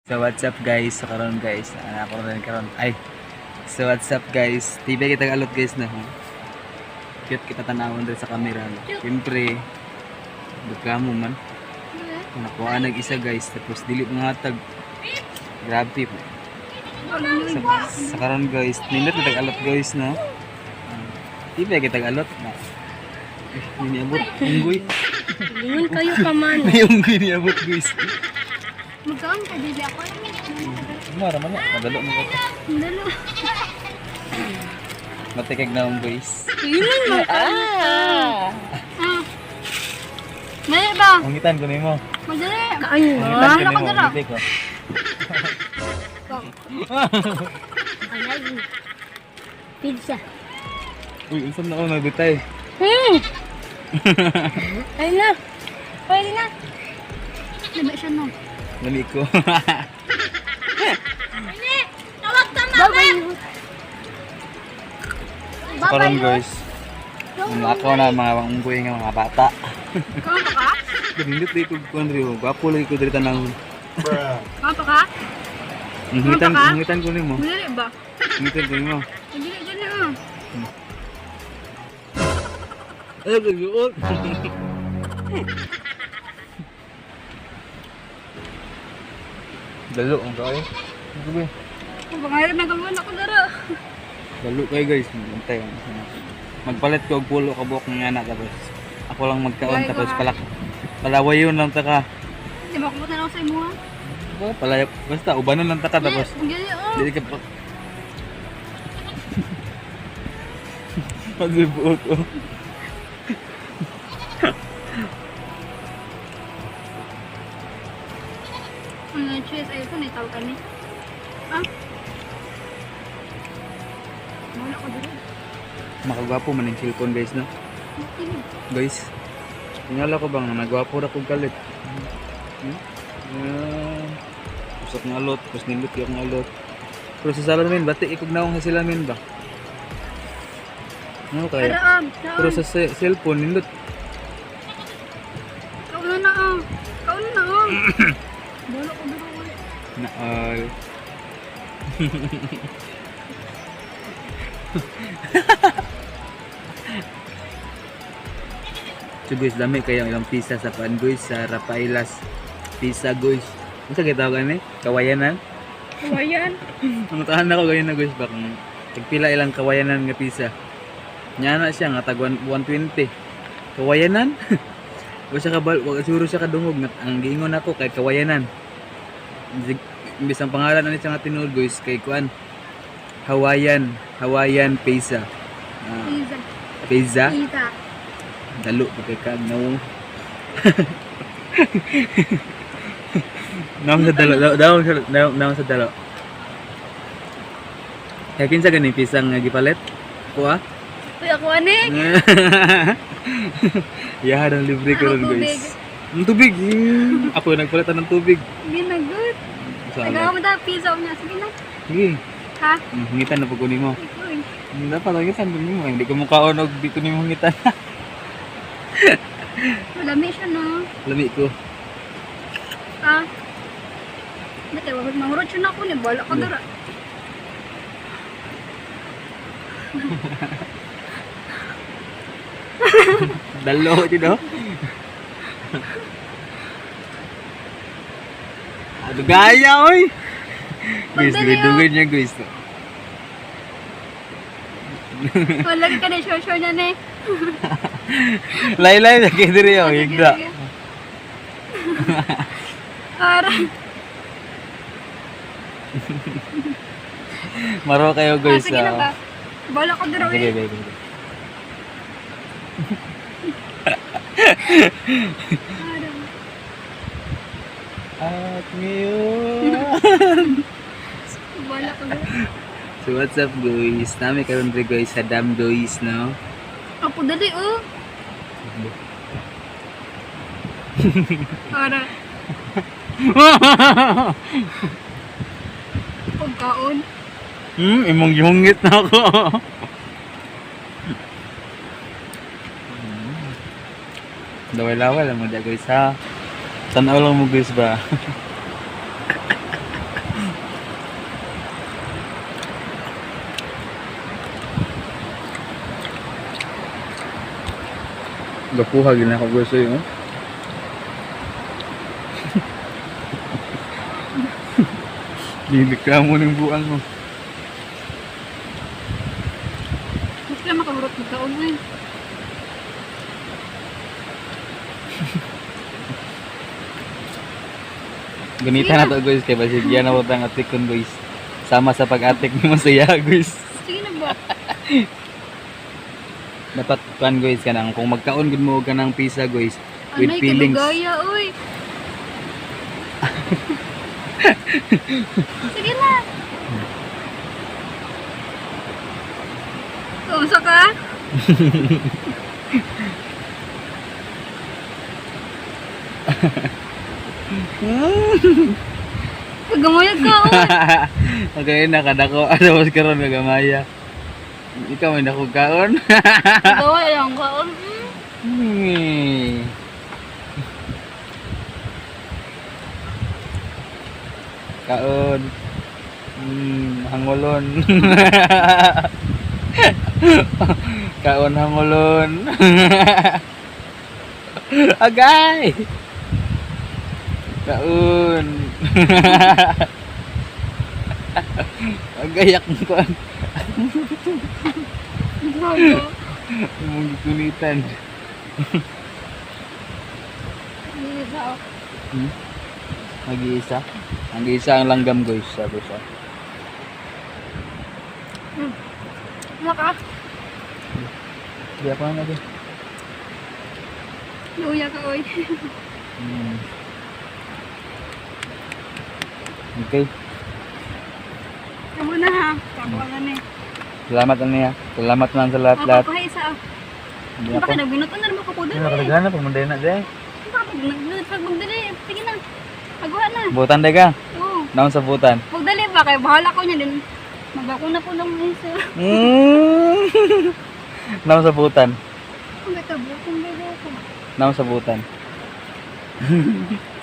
So what's up, guys? So karon, guys, ana ako rin karon. Ay. So what's up, guys? Tibay kita alot, guys, na. Ha? Cute kita tanawon diri sa camera. No? Siyempre, reklamo man. Nakuha nag isa, guys, tapos dili mga hatag. Grabe po. Sa karon, guys, nindot kita alot, guys, no. Tibay kita alot na. Eh, niabot unggoy. Lingon kayo ka man. May unggoy niabot, guys. Magkaon ka dili ako. Mara man na, madalo mo ka. Dalo. Matikag na ang guys. Lingon mo. Ah. Ah. Dali ba? Ungitan ko nimo. Madali. Kaan mo? Ungitan ko Ano ka nimo, dala? ngiti ko. Pizza. Uy, unsa na ako nagbitay? Ayun na. Pwede na. Lami siya, no? Lami ko. Tawag ta. Bye-bye. So karon, guys, ako na mga unggoy nga mga bata. Kaon pa ka? Ganindot di ko kuan diri. Gwapo lagi ko diri tanawon. Kaon pa ka? Ungitan, ka? ungitan ko nimo. Madali ba? Ungitan ko nimo. Madali dali ah. Ay, gugot. Dalo ang kayo. Ano ba? Pangalan na gawin ako dara. Dalo kayo, guys, bantay. Magpalit ko og pulo ka buok ng anak tapos ako lang magkaon Ay, tapos ka. palak palawayon lang ta ka. Di ba kumutan ako sa imo ha? Palay basta ubanon lang ta ka tapos Dali oh. dili ka pa. Pagbuot ko. Ano cheese ay ito na tawag kami. Ah. Wala ko dara. Makagwapo man ang cellphone, guys, no. Guys, tingala ko bang nagwapo ra kog kalit. Hmm? Usok nga alot, tapos nindot yung alot. Pero sa salamin, bati ikog naong sa salamin ba? Ano kaya? Ara ah. Pero sa cellphone, nindot. Kauna na ah. Kauna na ah. Wala ko dara. Uy. Na ay. So guys, dami kayo ilang pizza sa pan, guys, sa Rafaelas Pizza, guys. Ano sa kita ni? Kawayanan? Kawayan. Ang tahan ako ganyan na, guys, bakang tagpila ilang kawayanan nga pizza. Nya na siya nga tag 120. Kawayanan? Wa siya kabal, wa siguro siya kadungog nga ang giingon ako kay kawayanan. Imbis ang pangalan ani siya nga tinuod, guys, kay kuan. Hawaiian, Hawaiian Pizza. Ah, Pizza. pizza. Pizza. Dalo pa kay kag nawong. Naong sa dalo, naong sa naong sa dalo. Kaya kinsa gani pizza nga gipalit? Kuha? Uy, ako ani. Yeah, ang libre ko ron, Ako, tubig. guys. Ang tubig. Ako yung nagpalitan ng tubig. Hindi na good. Sa Nagawa mo ta pizza niya. Sige na. Sige. Ha? Hingitan na pag kunin mo. Uy. Dapat hingitan ko nimo. Hindi ko mukhaon og di ko nimo hingitan. Malami siya no. Lami ko. Ah. Dati, wag mangurot siya na ako ni bala ka dara. Dalo dito. Ano gaya oy? Guys, Pagdali, dugay niya, guys. Wala ka na sure sure na ni. Laylay na kay diri oh, higda. Ara. Maro kayo, Ah, guys. sige na ah. ba? Bala ka dara. Sige, Eh. baby. Ara. At ngayon. Bala ka dara. So what's up, guys? Nami karon diri, guys, sa dam, guys, no? Ako dali oh. Ara. Pagkaon. Imong gihungit na ako. Laway-laway lang mo dya, guys, ha. Tanaw lang mo, guys, ba? Gapuha gina ako gusto yun. Dili ka mo ng buang mo. Mas kaya makahurot magkaon eh. Ganita na to, guys, kay basig yan na ang atikon, guys. Sama sa pag-atik mo sa iya, guys. Sige na ba? Dapat kan, guys, kanang kung magkaon gud mo og kanang pizza, guys, with Anay, feelings. kalugaya, oy. Sige na. Kaunsa ka? Kagamayag ka, oy. Okay na kadako ano mas karon gagamaya. Ikaw may dako kaon. Kagaway ang kaon. Kaon. Hangulon. Kaon hangulon. Agay. Kaon. Agayak mo kaon. Grabe. Imong gikunitan. Hindi sa ako. Mag-iisa. Mag-iisa ang langgam, guys, sabi siya. Wala ka? Hindi ako na guys. Luya ka, oy. Okay. Kamu na ha. Kamu na ni. Salamat ano niya. Salamat man sa lahat-lahat. Ako pa isa. Hindi ako. Baka nagbinutan na naman ko po Hindi dali. na na pumunta na deh. Baka nagdali. Sige na. Pagwa na. Butan deh ka. Oo. Naon sa butan. Magdali ba kayo? Bahala ko niya din. Magbako na po ng isa. Naon sa butan. Ang gata, bukong bago ko. Naon sa butan.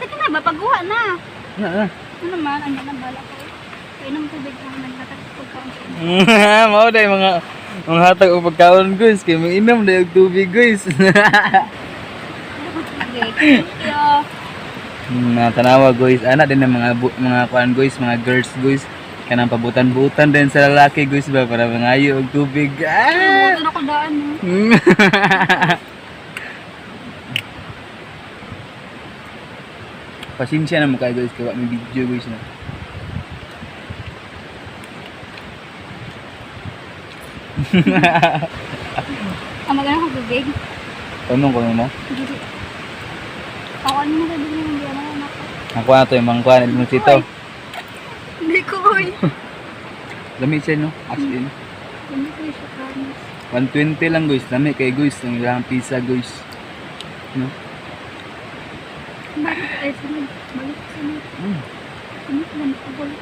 Sige na ba? Pagkuha na. Na na. Ano naman? Ano na bahala ko. Kainom tubig ang nagtatag pagkaon. Mao day mga hatag og pagkaon, guys, kay mainom day og tubig, guys. Sige. Thank you. Na tanawa, guys, ana din ang mga mga kuan, guys, mga girls, guys, kanang pabutan-butan din sa lalaki, guys, ba para mangayo og tubig. Ah! Buto na ko daan. No? Pasensya na mo kayo, guys, kay wa may video, guys, na. Ang maganda ko tubig. Tanong ko mo. Dili. Ako ano na tubig na hindi ano anak ko. Ang kuan to yung mga kuan mo sito. Hindi ko oy. Lami siya, no? As in. Hindi ko siya promise. 120 lang, guys. Lami kay guys ang ilang pizza, guys. No? Bakit ay sunod? Balik sunod. Sunod lang ako balik.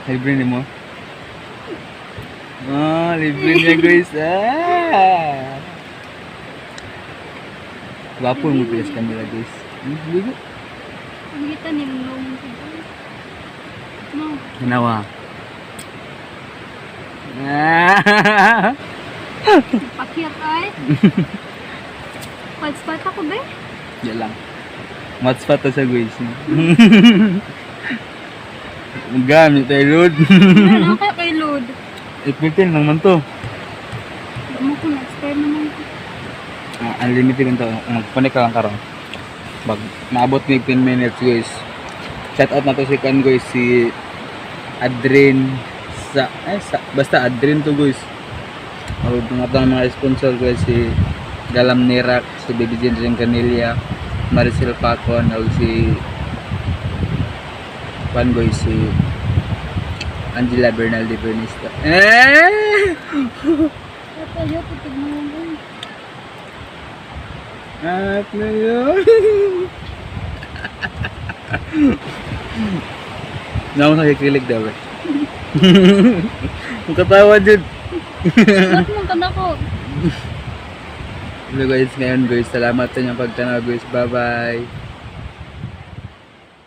Libre ni mo? Ah, libre niya, guys. Ah. Wapo mo pilas camera, guys. Ligo. Ang kita ni Long. No. Ginawa. Ah. Pakyat ay. Patspot ako be. Yan lang. Match pa to sa guys. Gamit tayo, Lord. Ano kaya kay Lord? 8:15 lang man to. Mo ko na-expire naman ko. Ah, unlimited lang to. Magpanik ka lang karon. Pag maabot ni 10 minutes, guys. Shout out na to si kan, guys, si Adrin sa eh sa, basta Adrin to, guys. O mga tang mga sponsor, guys, si Galam Nirak, si Baby Jane Canilla, Maricel Pacon, o si Juan, guys, si Angela Bernal de Bernista. Eh! Kaya putig mo yung oy. At ngayon. Naon sa kikilig daw eh. Ang katawa dyan. Ba't mong kanako? So guys, ngayon, guys, salamat sa inyong pagtanaw, guys. Bye-bye.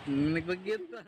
Nagpag-cute pa.